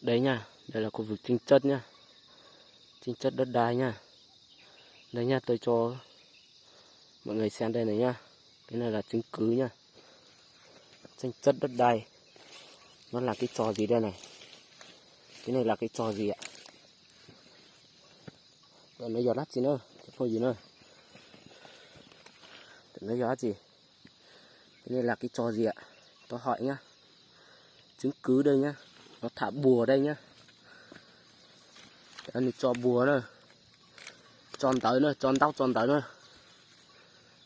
Đây nha, đây là khu vực tranh chấp nha. Tranh chấp đất đai nha. Đây nha, tôi cho mọi người xem đây này nha. Cái này là chứng cứ nha. Tranh chấp đất đai. Nó là cái trò gì đây này? Cái này là cái trò gì ạ? Tụi nó yog dab tsi na, cov phooj ywg na? Tụi nó yog dab tsi? Cái này là cái trò gì ạ? Tôi hỏi nhá. Chứng cứ đây nhá. Nó thả bùa đây nhá. Nws tso bùa na. Tso ntawv na, tso ntaub tso ntawv na.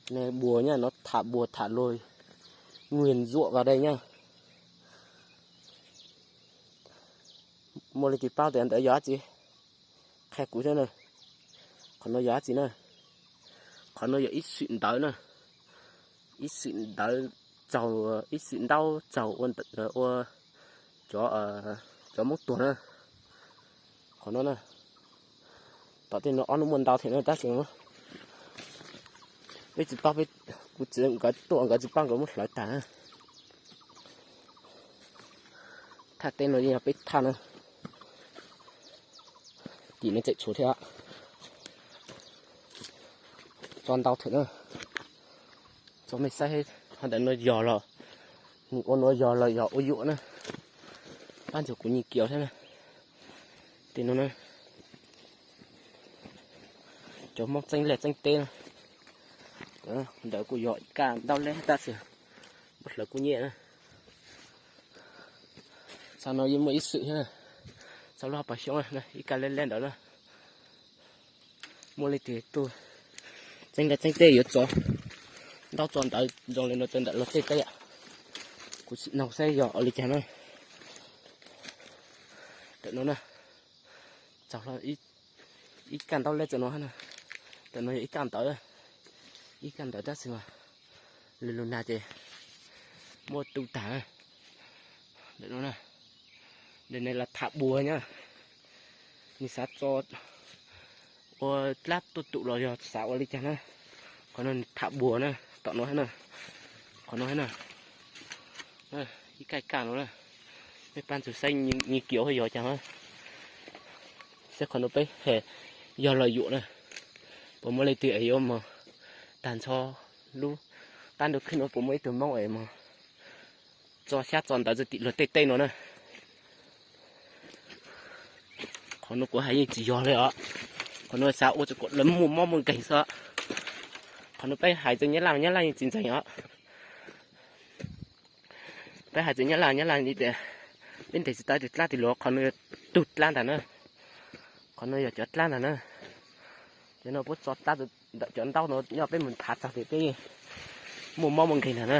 Nws bùa nhá, nó thả bùa thả lùi, nguyền rủa vào đây nhá. Muaj leej twg paub tias ntawd yog dab tsi, qhia kuv thiab na. Qhov no yog dab tsi na? Qhov no yog ib xwm ntawv na, ib xwm ntawv tsaug, ib xwm ntaub tsaug ua, ua cov, cov Hmoob tuag na. Qhov no na, tom tej no ob hnub muaj ntau thiab na tab sis peb tsis paub, peb, kuv txiv nkawd tuaj nkawd tsis paub nkawd muab hlawv tag na. Thaj teb no yeej yog peb thaj na. Tim no tseem tshuav thiab, tso ntau thiab na. Tso mej saib, qhov ntawm no yog los, nws ua no yog los yog ua yuam na. Pab ntxog kuv nyias kiav thiab na. Tim no na, cov Hmoob txeeb liaj txeeb teb na. Ntawd kuj yog ib kaj ntaub leb tab sis muab hlawv kuj nyiaj na. Txog no yeej muaj ib xwm thiab, txog lub hauv paus xyoob ib kaj leb leb ntawd na. Muaj leej twg tuaj txeeb liaj txeeb teb yuav tso ntaub tso ntawv zoo li no rau ntawm luag tej teb, kuv tsis nug saib yog ua li cas na. Ntawm no na, txog ib kaj ntaub leb txog no na. Ntawm no yog ib kaj ntawv, ib kaj ntawv tab sis mas lwm lub nag ces muab tu tag. Ntawm no na, ntawm no los tham bua nyab, nws xav tso ua dab tuaj tum los yog xav ua li cas na. Qhov no tham bua na, tom no na, qhov no na, ib kaj kaj no na. Mej pab ntxwg saib nyias kiav yog cas, saib qhov no peb yog los yuam na. Puas muaj leej twg es yuav mus tag nrho lub qab ntuj khwb no puas muaj ib tug Hmoob es mus tso xyab tso ntawv rau tim luag tej teb no na. Qhov no kuv hais yeej tsis yog li os. Qhov no xav ua kom lawv muaj mob muaj nkeeg xwb. Qhov no peb hais rau Nyab Laj, Nyab Laj yeej tsis ntseeg os. Peb hais rau Nyab Laj, Nyab Laj tias peb ntes tsis tau tus dlab twg los qhov no yog tus dlab ntag na. Qhov no yog cov dlab ntag na. Cov no puab tso dlab ntawm cov ntaub no nyob peb mus thav txog tias peb muaj mob muaj nkeeg ntag na.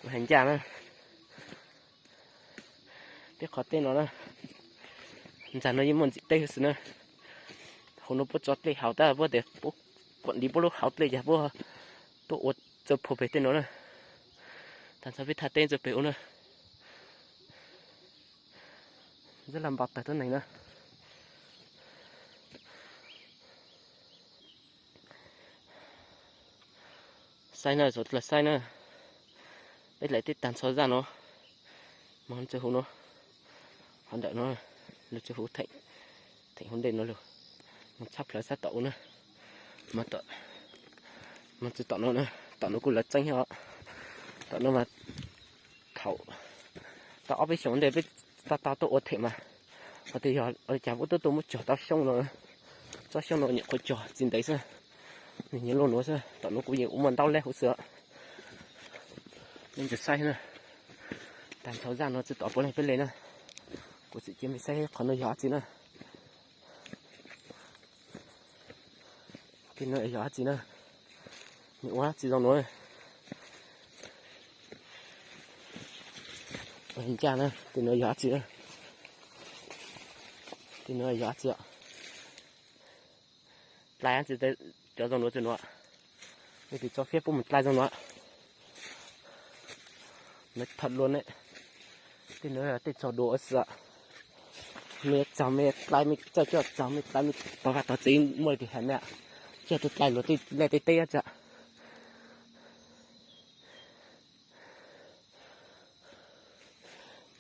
Kuv hais ncaj na. Peb qhov teb no na, ntxag no yeej muaj ntxim teb xwb na. Hauv no puab tso dlej haus tab puab tias puab kuam ntiv puab lub hauv dlej cas puab tuaj ua txawj phu pem tej no na. Tag nrho peb thaj teb txawj pem ua na. Zab laj npau taws tuab neeg na. Saib na, xav dlawg saib na. Peb laim teb tag nrho zaj no, mas txawj huv no, qhov ntawm no, lug txawj huv theem, theem huv ntej no lug, mus tshab plawv sab tom ua na, mas txawj tom no, tom no kuj lawv txeeb os. Tom no mas thaum tau ob peb xyoos ntej peb tau tau tuaj ua theem mas, ho tias yog ua li cas puab tuaj tuaj muab cog tau xyoob no, tsob xyoob no nyuam qhuav cog tsis ntev xwb, nws nyias luaj nuav xwb. Tom no kuj yeej ua muaj ntaub leb huv xwb. Nej ntsia saib na, tag nrho zaj no txawj tom puav leej peb le na. Kuv txwm cia mej saib qhov no yog dab tsi na. Tej no yog dab tsi na? Nws ua dab tsi zoo nuav? Ncaj na, tej no yog dab tsi? Tej no yog dab tsi? Dlai dab tsi cov zoo nuav txug nuav? Nej tus tso fiab puab mus dlai zoo nuav. Nuav thaum luaj ne, tej nuav tej tsaug dua xwb. Mej tsaug mej dlai mej txawj coj tsaug mej dlai mej tog vaj tog tsev muaj leej twg hais mej, coj tuaj dlai luag tej liaj tej teb tsi.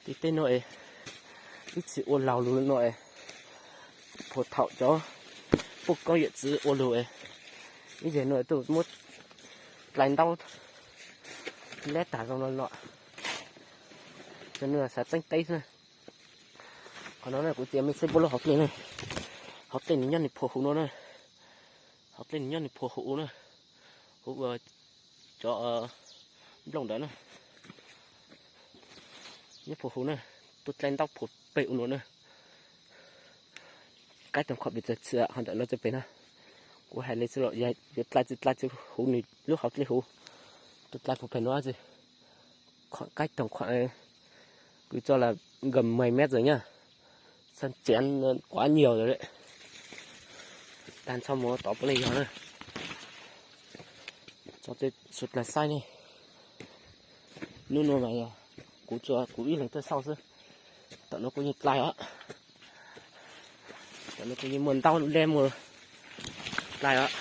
Tej teb nuav es Ib txhis ua laug lug no, phuam thaum cov puj koob yawm txwv ua lug, ib zag no tuaj muab dlai ntaub lab tag zoo no los. Cov no xav txeeb teb na. Qhov no na kuv txiav mej xeb puab lub hauv dlej na. Hauv dlej nws nyob nws phuam huv no na. Hauv dlej nws nyob nws phuam huv na. Huv ua cov nplooj ntawd na. Nyob phuam huv na. Tuaj dlai ntaub phuam peg ua no na. Qaib toom khuam pes txawg txwm qhov ntawm no txawg peg na. Kuv hais li xwb los yuav dlai tsis dlai tsis huv nws lub hauv dlej huv. Tuaj dlai phuam peg no tsis. Qaib toom khuam, kuv tso las gam mais mét rồi nhá. Xab ciav quá nhiều rồi đấy. Tag nrho mus tod puav leej yog na. Tso tej suav dlawg saib ne. Hnub no mas yog kuv tsuas kuv ib leeg tuaj xauj xwb. Ntawm no kuj yeej dlai os. Ntawm no kuj yeej muaj ntaub leb muaj dlai os.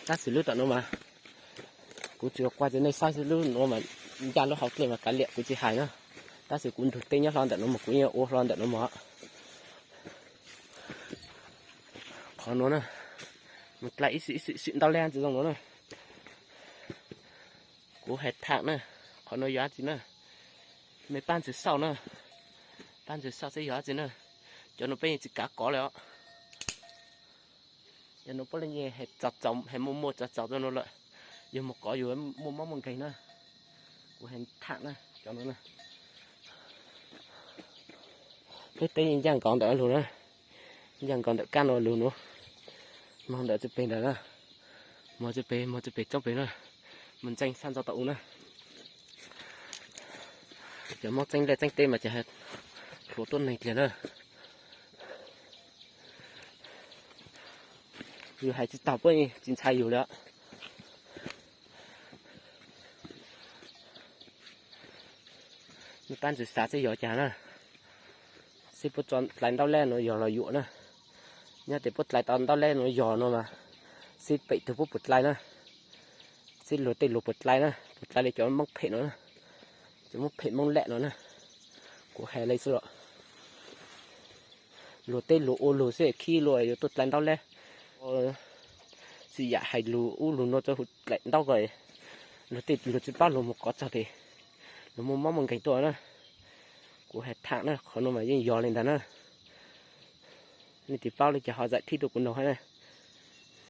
Tab sis lub ntawm no mas kuv tsuas qua rau nej saib xwb, lub no mas ncaj lub hauv dlej mas kav liam kuv tsis hais na. Tab sis kuv ntug teb nyob hlo ntawm no mas kuv yeej ua hlo ntawm no mas. Qhov no na, mus dlai ib xwm ib xwm ib xwm ntaub leb tsis zoo no na. Kuv hais tham na, qhov no yog dab tsi na? Mej pab ntxwv xauj na, pab ntxwv xauj seb yog dab tsi na. Cov no peb yeej tsis kav kov li os. Cov no puav leej yeej hais txaus txaus, hais muaj muaj txaus txaus rau no lawm. Yog mus kov yus muaj mob muaj nkeeg na. Kuv hais tham na, cov no na. Peb teb ncaj nkaus ntawm lug na, ncaj nkaus ntawm kab no lug no. Moog ntawm txawj peg ntawd na, moog txawj peg, moog txawj peg txoob peg na, moog ntxeeb sab ntxov tau u na. Cov Moob txeeb liaj txeeb teb mas ces hluas tuab neeg tiag na. Yus hais tsis taug puab tsis ntshai yus li. Mej pab ntxwv xav seb yog cas na, seb puab tso dlai ntaub leb no yog los yuam na. Nyob tes puab dlai tau ntaub leb no yog no mas, seb pem tug puab puas dlai na, seb luag tej luag puas dlai na, puas dlai li cov Moob phem no na, cov Moob phem Moob lem no na. Kuv hais li xwb los, luag tej luag ua luag xwb khib luag yuav tuaj dlai ntaub leb. Tsis yam hais lus ub lus no rau huv dlaim ntaub ko, luag tej luag tsis paub luag mus kov txog tes luag muaj mob muaj nkeeg tuaj na. Kuv hais tham na, qhov no mas yeej yog li ntag na. Nej tsis paub li ces ho zam thib tuaj kuv nug hab na.